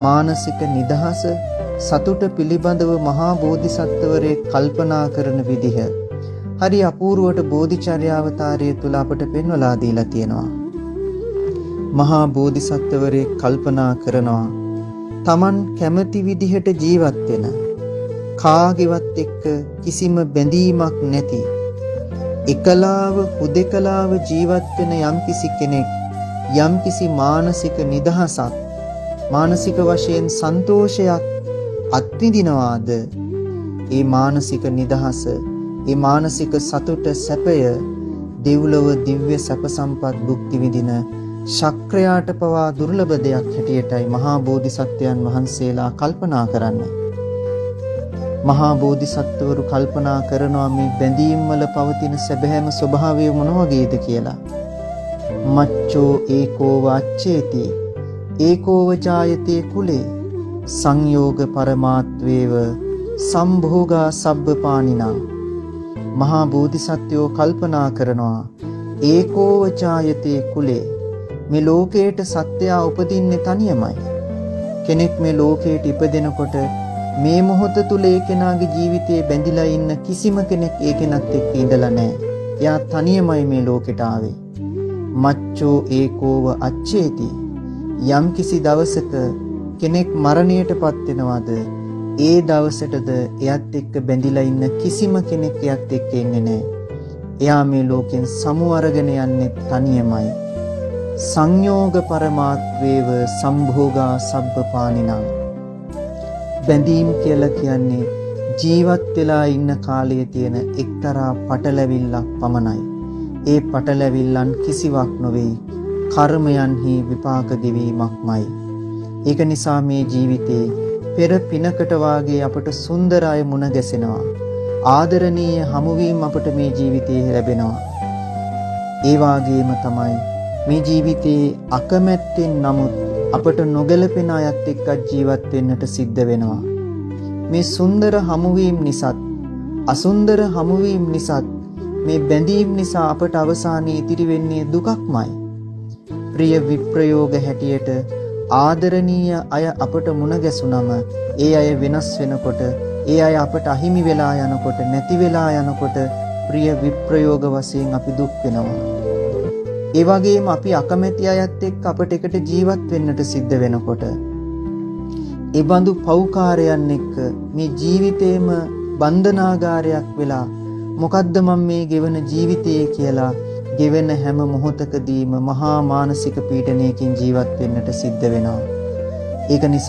මානසික නිදහස සතුට පිළිබඳව මහා බෝධිසත්වරේ කල්පනා කරන විදිහ හරි අපූර්වට බෝධිචර්යාවතාරය තුල අපට පෙන්වලා දීලා තියෙනවා. මහා බෝධිසත්වරේ කල්පනා කරනවා තමන් කැමති විදිහට ජීවත් වෙන, කාගේවත් එක්ක කිසිම බැඳීමක් නැති, එකලාව හුදෙකලාව ජීවත් වෙන යම්කිසි කෙනෙක් යම්කිසි මානසික නිදහසක්, මානසික වශයෙන් සන්තෝෂයක් අත්විඳිනවාද, ඒ මානසික නිදහස, ඒ මානසික සතුට සැපය දෙව්ලොව දිව්‍ය සැප සම්පත් භුක්ති විඳින ශක්‍රයාට පවා දුර්ලභ දෙයක් හැටියටයි මහා බෝධිසත්වයන් වහන්සේලා කල්පනා කරන්නේ. මහා බෝධිසත්වරු කල්පනා කරනවා මේ බැඳීම් වල පවතින සැබෑම ස්වභාවය මොන වගේද කියලා. මච්චෝ ඒකෝව අච්චේති ඒකෝව ජායතේ කුලේ සංයෝග පරමාත්වේව සම්භෝගා සබ්බපානිනා. මහා බෝධිසත්වයෝ කල්පනා කරනවා ඒකෝව ජායතේ කුලේ, මේ ලෝකයට සත්‍යය උපදින්නේ තනියමයි. කෙනෙක් මේ ලෝකයට ඉපදෙනකොට මේ මොහොත තුල ඒ කෙනාගේ ජීවිතේ බැඳිලා ඉන්න කිසිම කෙනෙක් ඒ කෙනත් එක්ක ඉඳලා නැහැ. එයා තනියමයි මේ ලෝකෙට ආවේ. මච්චෝ ඒකෝව අච්චේති, යම් කිසි දවසක කෙනෙක් මරණයට පත් වෙනවද, ඒ දවසටද එයත් එක්ක බැඳිලා ඉන්න කිසිම කෙනෙක් එයත් එක්ක ඉන්නේ නැහැ. එයා මේ ලෝකෙන් සමු අරගෙන යන්නේ තනියමයි. සංයෝග පරමාත්වේව සම්භෝගා සබ්බපානිනං. බැඳීම් කියලා කියන්නේ ජීවත් වෙලා ඉන්න කාලයේ තියෙන එක්තරා පටලැවිල්ලක් පමණයි. ඒ පටලැවිල්ලන් කිසිවක් නොවේ, කර්මයන්හි විපාක ගෙවීමක්මයි. ඒක නිසා මේ ජීවිතේ පෙර පිනකට වාගේ අපට සුන්දර අය මුණ ගැසෙනවා. ආදරණීය හමුවීම් අපට මේ ජීවිතයේ ලැබෙනවා. ඒ වාගේම තමයි මේ ජීවිතේ අකමැත්තෙන් නමුත් අපට නොගැලපෙන අයත් එක්ක ජීවත් වෙන්නට සිද්ධ වෙනවා. මේ සුන්දර හමුවීම් නිසාත් අසුන්දර හමුවීම් නිසාත් මේ බැඳීම් නිසා අපට අවසානයේ ඉතිරි වෙන්නේ දුකක්මයි. ප්‍රිය විප්‍රයෝග හැටියට ආදරණීය අය අපට මුණ ගැසුනම ඒ අය වෙනස් වෙනකොට, ඒ අය අපට අහිමි වෙලා යනකොට, නැති වෙලා යනකොට ප්‍රිය විප්‍රයෝග වශයෙන් අපි දුක් වෙනවා. ඒ වගේම අපි අකමැති අයත් එක්ක අපට එකට ජීවත් වෙන්නට සිද්ධ වෙනකොට ඒ බඳු පව්කාරයන් එක්ක මේ ජීවිතේම බන්ධනාගාරයක් වෙලා මොකද්ද මම මේ ගෙවන ජීවිතය කියලා ගෙවෙන හැම මොහොතකදීම මහා මානසික පීඩනයකින් ජීවත් වෙන්නට සිද්ධ වෙනවා. ඒක නිසා